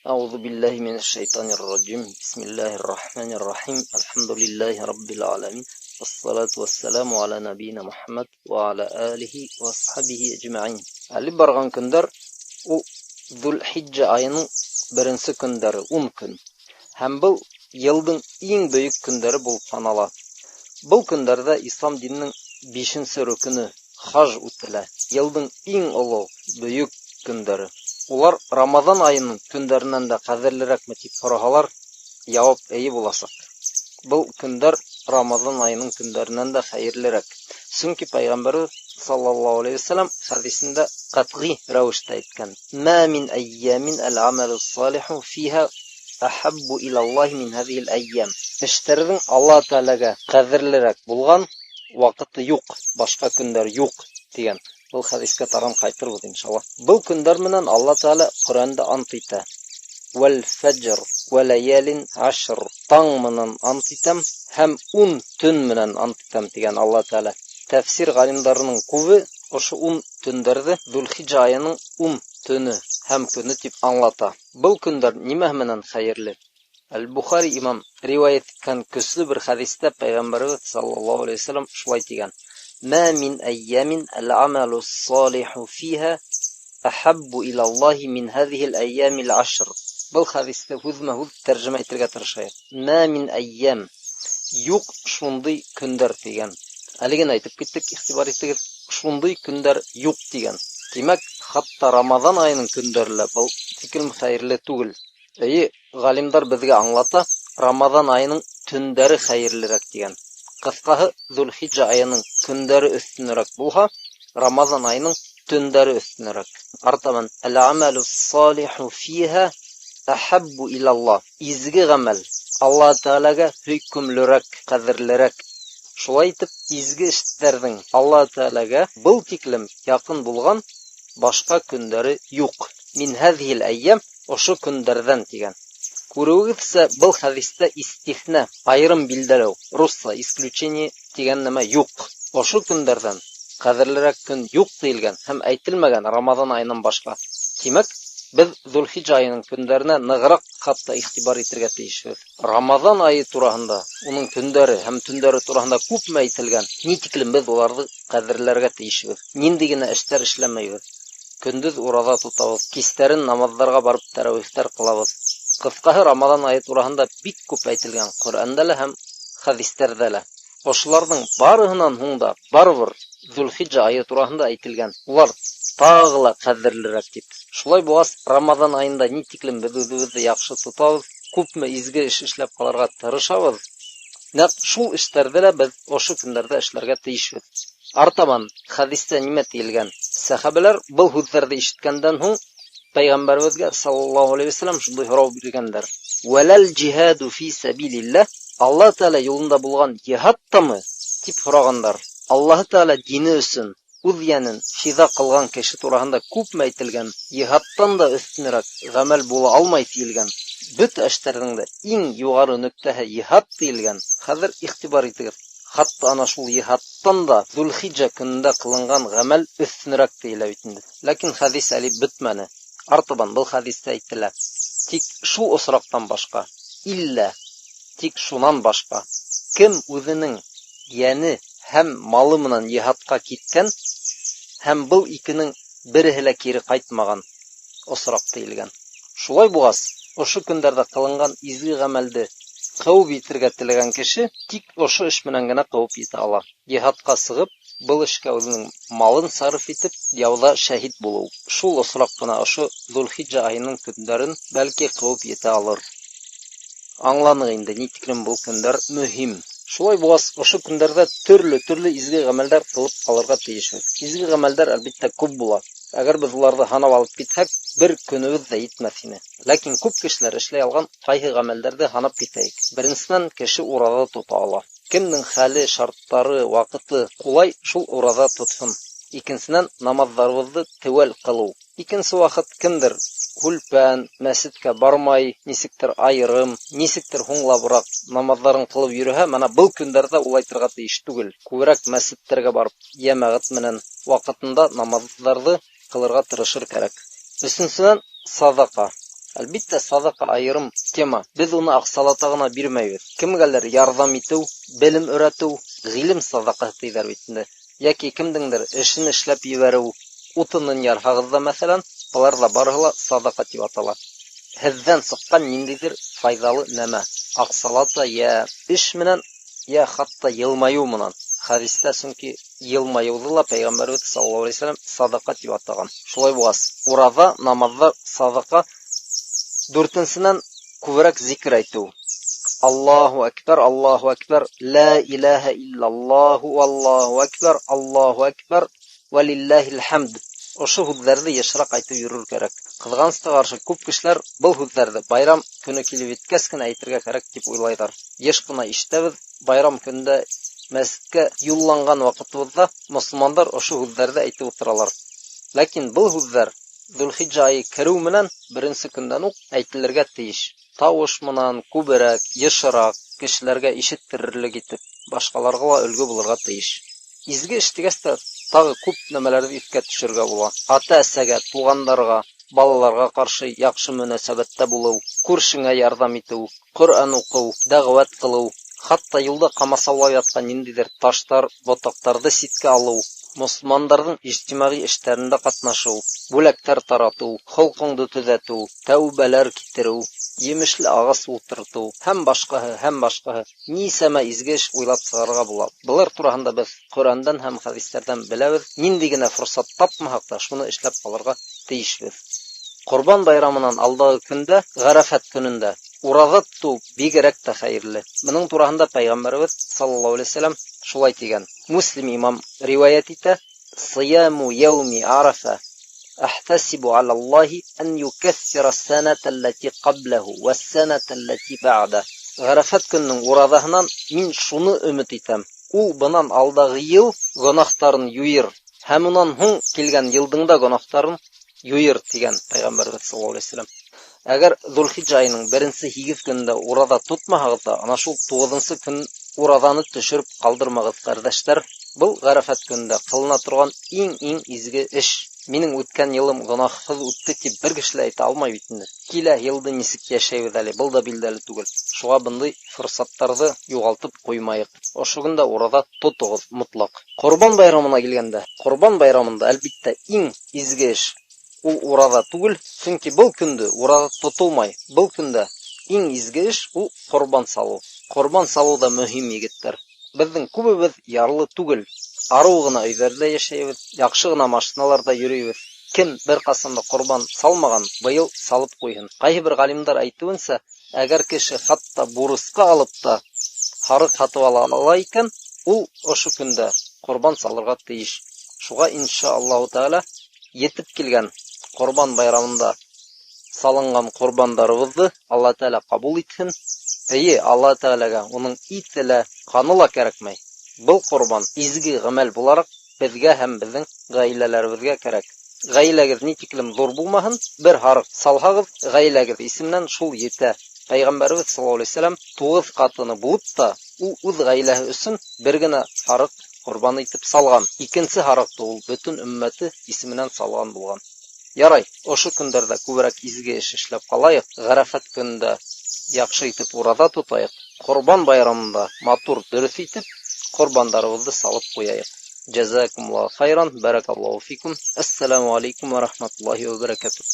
أعوذ بالله من الشيطان الرجيم. بسم الله الرحمن الرحيم. الحمد لله رب العالمين، والصلاة والسلام على نبينا محمد وعلى آله وصحبه أجمعين. Әле барған көндәр ул Зулхиджа айының беренсе көндәре, 10 көн. Һәм был йылдың иң бөйөк көндәре булып һанала. Был көндәрҙә ислам диненең 5-нсе рөкөнө хаж үтелә. Йылдың иң оло, бөйөк көндәре. Улар Рамаҙан айының көндәренән дә ҡәҙерлерәкме тип һораһалар, яуап эйе буласаҡ. Был көндәр Рамаҙан айының көндәренән дә хәйерлерәк. Сөнки Пәйғәмбәребеҙ саллаллаһу алейхи вәсәләм хәдисендә ҡәтғи рәүештә әйткән: "Ма мин әййамин әл-амалу салиху фиһа ахаббу илаллаһи мин һазихил әййам." Эштәрҙең Аллаһ Тәғәләгә ҡәҙерлерәк булған ваҡыты юҡ, башҡа көндәр юҡ тигән. Был хәдискә тағын ҡайтырбыҙ иншаллаһ. Был көндәр менән Аллаһ Тәғәлә Ҡөрьәндә ант итә. Вәл фәджр вә ләйәлин ашр. Таң менән ант итәм һәм 10 төн менән ант итәм тигән Аллаһ Тәғәлә. Тәфсир ғалимдарының күбе ошо 10 төндәрҙе Зулхиджа айының 10 төнө һәм көнө тип аңлата. Был көндәр нимә менән хәйерле? Әл-Бухари имам риүәйәт иткән көслө бер хәдистә Пәйғәмбәребеҙ саллаллаһу алейхи вәсәләм шулай тигән: "Ма мин әййамин әл-амалу салиху фиһа ахаббу илаллаһи мин һазихил әййамил ашр." Был хәдисте һүҙмә-һүҙ тәржемә итергә тырышайыҡ. Ма мин әййам, юҡ шундай көндәр тигән. Әле генә әйтеп киттек, иғтибар итегеҙ, шундай көндәр юҡ тигән. Тимәк, хатта Рамаҙан айының көндәре лә был тиклем хәйерле түгел. Эйе, ғалимдар беҙгә аңлата, Рамаҙан айының төндәре хәйерлерәк тигән. Ҡыҫҡаһы, Зулхиджа айының көндәре өҫтөнөрәк булһа, Рамаҙан айының төндәре өҫтөнөрәк. Артабан, әл-амалу салиху фиһа ахаббу илаллаһ. Изге ғәмәл Аллаһ Тәғәләгә һөйкөмлөрәк, ҡәҙерлерәк. Шулай итеп, изге эштәрҙең Аллаһ Тәғәләгә был тиклем яҡын булған башҡа көндәре юҡ. Мин һәҙһил әййәм, ошо көндәрҙән тигән. Күреүегеҙсә, был хәдистә истиҫнә, айырым билдәләү, русса исключение тигән нәмә юҡ. Ошо көндәрҙән ҡәҙерлерәк көн юҡ тиелгән һәм әйтелмәгән Рамаҙан айынан башҡа. Тимәк, беҙ Зулхиджа айының көндәренә нығыраҡ хатта иғтибар итергә тейешбеҙ. Рамаҙан айы тураһында, уның көндәре һәм төндәре тураһында күпме әйтелгән, ни тиклем беҙ уларҙы ҡәҙерләргә тейешбеҙ. Ниндәй генә эштәр эшләмәйбеҙ. Көндөҙ ураҙа тотабыҙ, кистәрен намаҙҙарға барып тәрәүихтәр ҡылабыҙ. Ҡыҫҡаһы, Рамаҙан айы тураһында бик күп әйтелгән Ҡөрьәндә лә һәм хәдистәрҙә лә. Ошоларҙың барыһынан һуң да барыбер Зулхиджа айы тураһында әйтелгән. Улар тағы ла ҡәҙерлерәк тип. Шулай булғас, Рамаҙан айында ни тиклем беҙ үҙебеҙҙе яҡшы тотабыҙ, күпме изге эш эшләп ҡалырға тырышабыҙ, нәҡ шул эштәрҙе лә беҙ ошо көндәрҙә эшләргә тейешбеҙ. Артабан хәдистә нимә тиелгән? Сәхәбәләр был һүҙҙәрҙе ишеткәндән һуң Пәйғәмбәребеҙгә саллаллаһу алейхи вәсәләм шундай һорау биргәндәр: "Вәләл джихаду фи сәбилилләһ?" Аллаһ Тәғәлә юлында булған джихад тамы? Тип һорағандар. Аллаһ Тәғәлә дине өсөн үҙ йәнен фиҙа ҡылған кеше тураһында күпме әйтелгән, джихадтан да өҫтөнөрәк ғәмәл була алмай тиелгән. Бөтә эштәрҙең дә иң юғары нөктәһе джихад тиелгән. Хәҙер иғтибар итегеҙ, хатта ана шул джихадтан да Зулхиджа көнөндә ҡылынған ғәмәл өҫтөнөрәк тиелә бит инде. Ләкин хәдис әле бөтмәне. Артабан был хәдистә әйтелә: тик шул осраҡтан башҡа, иллә тик шунан башҡа, кем үҙенең йәне һәм малы менән джихадҡа киткән һәм был икенең береһе лә кире ҡайтмаған осраҡ тиелгән. Шулай булғас, ошо көндәрҙә ҡылынған изге ғәмәлде ҡыуып етергә теләгән кеше тик ошо эш менән генә ҡыуып етә ала. Джихадҡа сығып, был эшкә үҙенең малын сарыф итеп, яуҙа шәһит булыу. Шул осраҡ ҡына ошо Зулхиджа айының көндәрен бәлки ҡыуып етә алыр. Аңланыҡ инде, ни тиклем был көндәр мөһим. Шулай булғас, ошо көндәрҙә төрлө-төрлө изге ғәмәлдәр ҡылып ҡалырға тейешбеҙ. Изге ғәмәлдәр әлбиттә күп була. Әгәр беҙ уларҙы һанап алып китһәк, бер көнөбөҙ ҙә етмәҫ ине. Ләкин күп кешеләр эшләй алған ҡайһы ғәмәлдәрҙе һанап китәйек. Беренсенән, кеше ураҙа тота ала. Кемдең хәле, шарттары, ваҡыты ҡулай, шул ураҙа тотһон. Икенсенән, намаҙҙарыбыҙҙы теүәл ҡылыу. Икенсе ваҡыт кемдер һүлпән, мәсеткә бармай, нисектер айырым, нисектер һуңлабыраҡ намаҙҙарын ҡылып йөрөһә, мына был көндәрҙә улайтырға тейеш түгел. Күберәк мәсеттәргә барып, йәмәғәт менән ваҡытында намаҙҙарҙы ҡылырға тырышыр кәрәк. Өсөнсөнән, саҙаҡа. Әлбиттә, саҙаҡа айырым тема. Беҙ уны аҡсалата ғына бирмәйбеҙ. Кемгәлер ярҙам итеү, белем өйрәтеү, ғилем саҙаҡаһы тиҙәр бит инде. Йәки кемдеңдер эшен эшләп ебәреү, утынын ярһағыҙ ҙа, мәҫәлән, былар ҙа барыһы ла саҙаҡа тип атала. Һеҙҙән сыҡҡан ниндәйҙер файҙалы нәмә, аҡсалата йә эш менән, йә хатта йылмайыу менән. Хәдистә сөнки йылмайыуҙы ла Пәйғәмбәребеҙ саллаллаһу алейһи вәсәләм саҙаҡа тип атаған. Шулай булғас, ураҙа, намаҙҙар, саҙаҡа. Дүртенсенән, күберәк зикр әйтеү. Аллаһу әкбәр, Аллаһу әкбәр, лә иләһә иллаллаһу, Аллаһу әкбәр, Аллаһу әкбәр, вә лилләһил хәмд. Ошо һүҙҙәрҙе йышыраҡ әйтеп йөрөр кәрәк. Ҡыҙғанысҡа ҡаршы, күп кешеләр был һүҙҙәрҙе байрам көнө килеп еткәс кенә әйтергә кәрәк тип уйлайҙар. Йыш ҡына ишетәбеҙ, байрам көндә мәсеткә юлланған ваҡытыбыҙҙа мосолмандар ошо һүҙҙәрҙе әйтеп ултыралар. Ләкин был һүҙҙәр Зөлхиджа айы кереү менән беренсе көндән үк әйтелергә тейеш. Тауыш менән күберәк, йышыраҡ, кешеләргә ишеттерерлек итеп, башҡаларға ла өлгө булырға тейеш. Изге эш тигәс тә тағы күп нәмәләрҙе иҫкә төшөрөргә була. Ата-әсәгә, туғандарға, балаларға ҡаршы яҡшы мөнәсәбәттә булыу, күршеңә ярҙам итеү, Ҡөрьән уҡыу, дәғүәт ҡылыу, хатта юлда ҡамасаулап ятҡан ниндәйҙер таштар, ботаҡтарҙы ситкә алыу, мосолмандарҙың ижтимағи эштәрендә ҡатнашыу, бүләктәр таратыу, холҡоңдо төҙәтеү, тәүбәләр китереү, емешле ағас ултыртыу һәм башҡаһы, һәм башҡаһы. Нисәмә изге эш уйлап сығарырға була. Былар тураһында беҙ Ҡөрьәндән һәм хәдистәрҙән беләбеҙ. Ниндәй генә форсат тапмаһаҡ та, шуны эшләп ҡалырға тейешбеҙ. Ҡорбан байрамынан алдағы көндә, Ғәрәфәт көнөндә ураҙа тотоу бигерәк тә хәйерле. Бының тураһында Пәйғәмбәребеҙ саллаллаһу алейһи вәсәләм шулай тигән. Муслим имам риүәйәт итә: "Сыяму яуми арафа әхтәсибу алаллаһи ан юкәффира сәнәтә аллати ҡабләһу вәс-сәнәтә аллати бәғдә". Ғәрәфәт көнөнөң ураҙаһынан мин шуны өмөт итәм: ул бынан алдағы йыл гонаһтарын юйыр һәм унан һуң килгән йылдың да гонаһтарын юйыр тигән Пәйғәмбәребеҙ саллаллаһу алейһи вәсәләм. Әгәр Зулхиджа айының беренсе 8 көнөндә ураҙа тотмаһағыҙ ҙа, ана шул 9-нсы көн ураҙаны төшөрөп ҡалдырмағыҙ, ҡәрҙәштәр. Был Ғәрәфәт көнөндә ҡылына торған иң-иң изге эш. Минең үткән йылым гонаһһыҙ үтте тип бер кеше лә әйтә алмай бит инде. Килә йылды нисек йәшәйбеҙ әле, был да билдәле түгел. Шуға бындай форсаттарҙы юғалтып ҡуймайыҡ. Ошо көндә ураҙа тотоғоҙ мотлаҡ. Ҡорбан байрамына килгәндә, ҡорбан байрамында әлбиттә иң изге эш ул ураҙа түгел, сөнки был көндө ураҙа тотолмай. Был көндә иң изге эш ул ҡорбан салыу. Ҡорбан салыу ҙа мөһим, егеттәр. Беҙҙең күбебеҙ ярлы түгел. Арыу ғына өйҙәрҙә йәшәйбеҙ, яҡшы ғына машиналарҙа йөрөйбөҙ. Кем бер ҡасан да ҡорбан салмаған, быйыл салып ҡуйһын. Ҡайһы бер ғалимдар әйтеүенсә, әгәр кеше хатта бурысҡа алып та һарыҡ һатып ала ала икән, ул ошо көндә ҡорбан салырға тейеш. Шуға иншааллаһу тәғәлә етеп килгән Ҡорбан байрамында салынған ҡорбандарыбыҙҙы Алла Тәғәлә ҡабул итһен. Эйе, Алла Тәғәләгә уның ите лә, ҡаны ла кәрәкмәй. Был ҡорбан изге ғәмәл булараҡ беҙгә һәм беҙҙең ғаиләләребеҙгә кәрәк. Ғаиләгеҙ ни тиклем ҙур булмаһын, бер һарыҡ салһағыҙ, ғаиләгеҙ исеменән шул етә. Пәйғәмбәребеҙ саллаллаһу алейһи вәсәләм 9 ҡатыны булып та, ул үҙ ғаиләһе өсөн бер генә һарыҡ ҡорбан итеп салған. Икенсе һарыҡты ул бөтөн өммәте исеменән салған булған. Ярай, ошо көндәрҙә күберәк изге эш эшләп ҡалайыҡ, Ғәрәфәт көнөндә яҡшы итеп ураҙа тотайыҡ, Ҡорбан байрамында матур, дөрөҫ итеп ҡорбандарыбыҙҙы салып ҡуяйыҡ. Джазакумуллаху хайран, баракаллаху фикум. Ассаламу алейкум ва рахматуллахи ва баракатух.